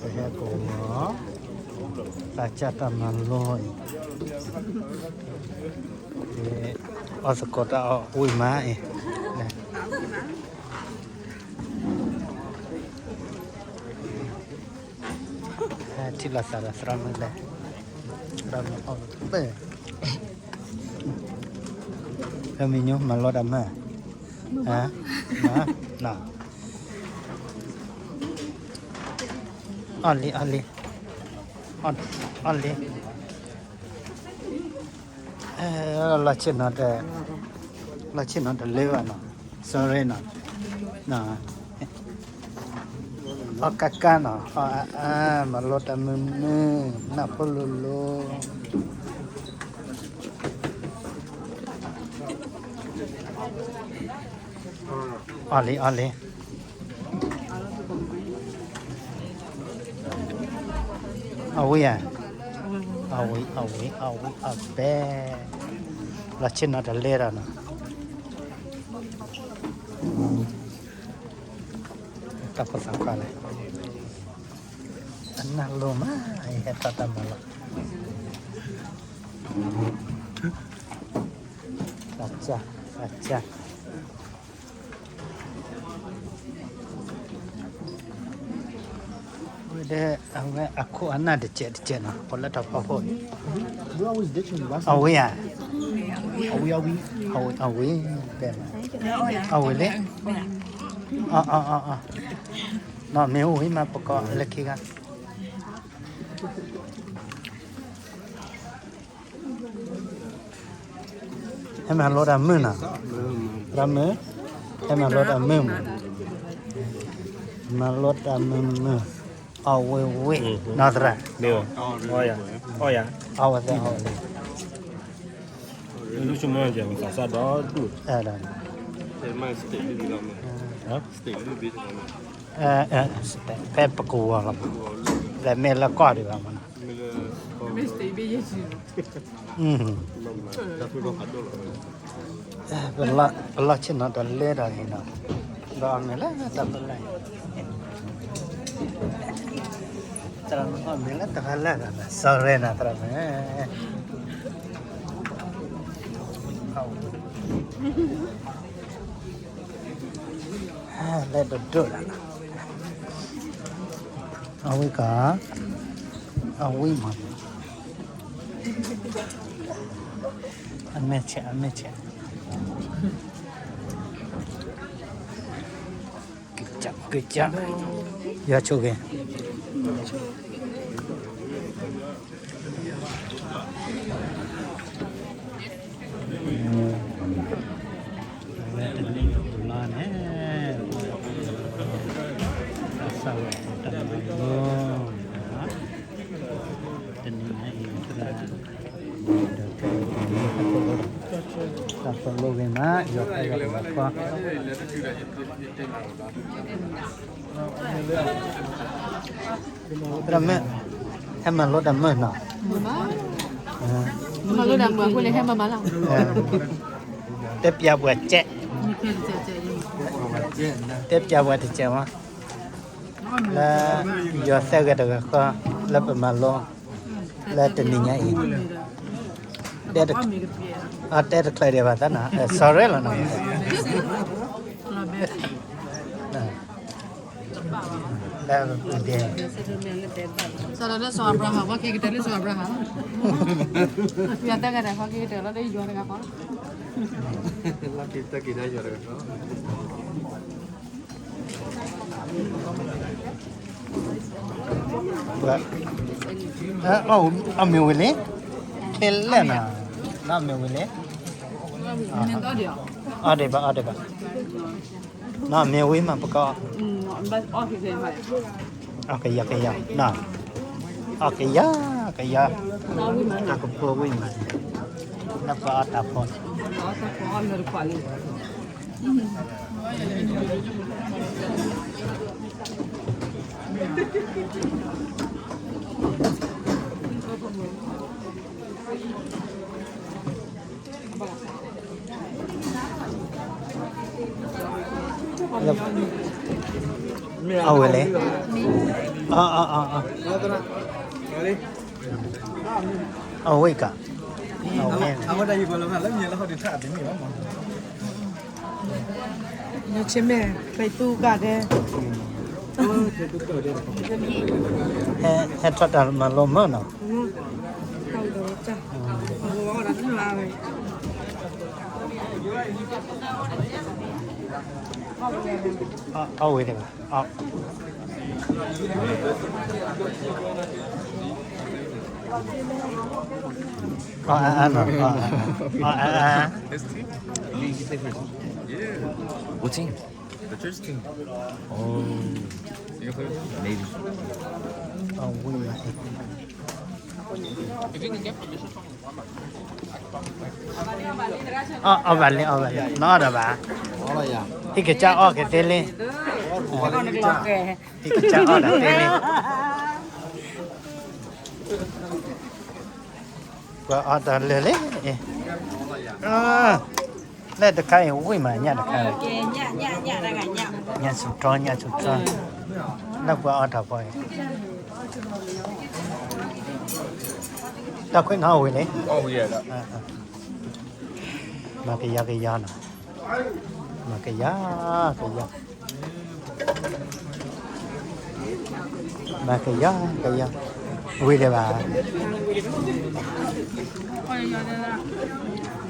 ပဟဲကဝီၤ သးစၢ်တၢ်မၤလိအံၤ, အီၣ်သကိးတၢ်အီၣ်ဝံၣ်မးအံၤ, ထံၣ်လိာ်သးဒီးသရၣ်မုၣ်လဲၣ်, သရၣ်မုၣ်အီၣ်ဘဲ, ဖဲမံၤညိမၤလိတၢ်မုၢ်, အီၣ်လံ အီၣ်လံ, အီၣ်လံ, လီၤဆ့ၣ်နီၤ, လီၤဆ့ၣ်နီၤတလၢဘၣ်နီၤ, sorry နီၤ, အီၣ်ကါကါနီၤ, အီၣ်အါအါ, မၤလိတၢ်မုာ်မုာ်, နၢ်ဖိလိၤလိၤ. အီၣ်လံ အီၣ်လံ, အီၣ်ဝံၣ်ဧါ, အီၣ်ဝံၣ် အီၣ်ဝံၣ် အီၣ်ဝံၣ်အီၣ်ဘဲ, လီၤဆ့ၣ်နီၤတလၢဒီးနီၤ, တၢ်ဖိသၣ်ခွါလဲၣ်, အနၢ်လိၤမး, အဟဲထီၣ်တၢ်မၤလီၤ, သးစၢ်, သးစၢ်. ဝဲဒၣ် အဝဲအခိၣ်အနၢ်တစဲးတစဲးနီၤ, ပှၤလၢတၢ်ဖီခိၣ်, အဝံၣ်ဧါ, အဝံၣ် အဝံၣ် အဝံၣ်လံ, အီ အီ အီ အီ နီၢ်မ့ၢ်ဝံၣ်မးပကီၢ်လၢခံဂၤ ဟဲမၤလိတၢ်မုာ်နီၤ, သရၣ်မုၣ်, ဟဲမၤလိတၢ်မုာ်မး, မၤလိတၢ်မုာ်မုာ်, အီၣ်ဝံၣ်ဝံၣ်, နီၢ်သရၣ်, အီၣ်ဝဲသ့ၣ်အီၣ်ဝဲသ့ၣ်, အဲဒၣ်, ဖဲပကဝီၤလီၤမး, လၢမ့ၢ်လၢကီၢ်ဒံးဘၣ်မးနီၤ. ပလီၢ်ဆ့ၣ်နီၤတလဲဒီးအံၤနီၤ, ဒီးအမ့ၢ်လၢတၢ်ဖဲလဲၣ်, သရၣ်မုၣ်အီၣ်မ့ၢ်လၢတၢ်ဖဲလဲၣ်ဒီး sorry နီၤ သရၣ်မုၣ်, လဲၤဒိၣ်ဒိၣ်လီၤ, အဝံၣ်ကီး, အဝံၣ်မး, အမဲာ်ဆဲး အမဲာ်ဆဲး, ကစၢ် ကစၢ်, ယွၤဆိၣ်ဂ့ၤ, အဝဲတနံၣ်တဘျီန့ၣ်, တၢ်ဆၢဝဲတၢ်မၤလိ, တနံၣ်ညါအံၤသရၣ်, ဒီးကဲ, တၢ်သိၣ်လိဂ့ၤမး ယွၤသၢဂၤတဂၤဃီ သရၣ်မုၣ်, ဟဲမၤလိတၢ်မုာ်နီၤ, မၤလိတၢ်မုာ်အဃိန့ၣ် ဟဲမၤမၤလီၤ, တဲပျးပှၤစဲး, တဲပျးပှၤတစဲးမး, လၢယွၤသၢဂၤတဂၤဃီ လၢပမၤလိ လၢတနံၤညါအံၤ, တဲတချုးဒံးဘၣ်သးနီၤ, sorry လီၤနီၤ, လၢပဒဲ, စီၤလီၤလၢစီၤအၤဘြၤဟၣ် ပှၤက့ၤကတၢၢ်လၢစီၤအၤဘြၤဟၣ်, ယွၤသၢဂၤတဂၤဃီ က့ၤကတၢၢ်လီၤလၢယွၤတဂၤဃီ, အမ့ၢ်ဝံၤလံ, ခဲလၢာ်နီၤ, နီၢ်မ့ၢ်ဝံၤလံ, အီၣ်ဒံးဘၣ် အီၣ်ဒံးဘၣ်, နီၢ်မ့ၢ်ဝံၤမးပကီၢ်, အီၣ်ကယီကယီနီၤ, အီၣ်ကယီကယီ, တၢ်ကဖိဝံၤမး, လၢပအီၣ်တၢ်ဖိန့ၣ် လၢ အဝဲလဲၣ်, အဝဲက, အဝဲ, ဆ့မဲာ် ဖဲသူကဒဲ, ဟဲထီၣ်တၢ်မၤလိမၢ်နီၤ, အဝဲတဂၤ အ, အ, အ,, What team? The church team. Oh, maybe. အဝဲ, အီၣ်ဘၣ်လံ အီၣ်ဘၣ်လံ နအီၣ်ဒီးဘၣ်, ဟံၣ်ကစၢ်အီၣ်ကသ့လံ, ဟံၣ်ကစၢ်အီၣ်ဒီးသ့လံ, ပှၤအီၣ်တၢ်လၢာ်လံ, လၢတခါအံၤဝံၣ်မး ညၣ်တခါ, ညၣ်ဆူၣ်ထီ ညၣ်ဆူၣ်ထီ, လၢပှၤအီၣ်တၢ်ဖီအံၤ, တၢ်ခွဲးနီၤဝံၤန့ၣ်, မၤကယီကယီနီၤ, မၤကယီကယီ, မၤကယီကယီ, ဝံၤဒံးဘၣ်.